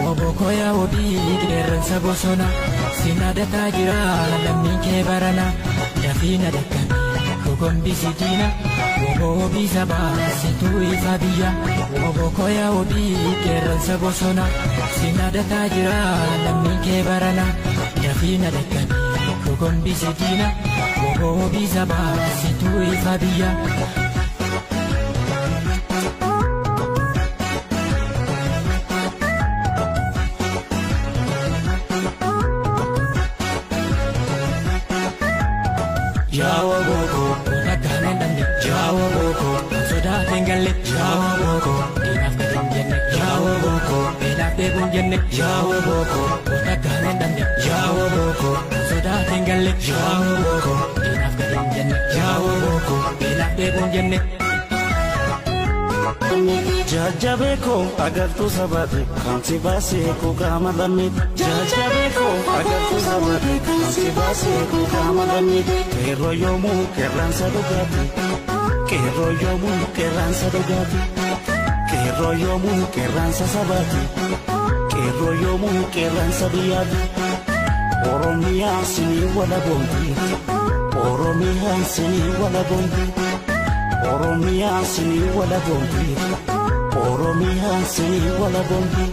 Obbo yaa wabii qeerransa bosona sinadataa jira lammiin kee barana dafiina dakkame gogombisi diina woboo sabaa situu ifa biyya. Obbo yaa wabii qeerransa bosona sinadataa jira lammiin kee barana dafiina dakkame gogombisi diina woboo sabaa situu ifa biyya. Jawa boko, takkan dande. Jawa boko, sodaateen galle. Jawa boko, diinaaf gadi hin jenne. Jawa boko, beelaaf dheebuu hin jenne. Jawa boko, takkan dande. Jawa boko, sodaateen galle. Jawa boko, diinaaf gadi hin jenne. Jawa boko, beelaaf dheebuu hin jenne. Jajjabeeko agartuu sabaate kan si baasee kuukaama lammiiti. Jajjabeeko agartuu sabaate kan si baasee kuukaama lammiiti. Qeerroo yoomuu qeerransa dhugaati. Qeerroo yoomuu qeerransa dhugaati. Qeerroo yoomuu qeerransa sabaati. Qeerroo yoomuu qeerransa biyyaati. Oromiyaa sinii walaboomti. Oromiyaa sinii walaboomti. Oromiyaa sinii walaboomti. Oromiyaa sinii walaboomti.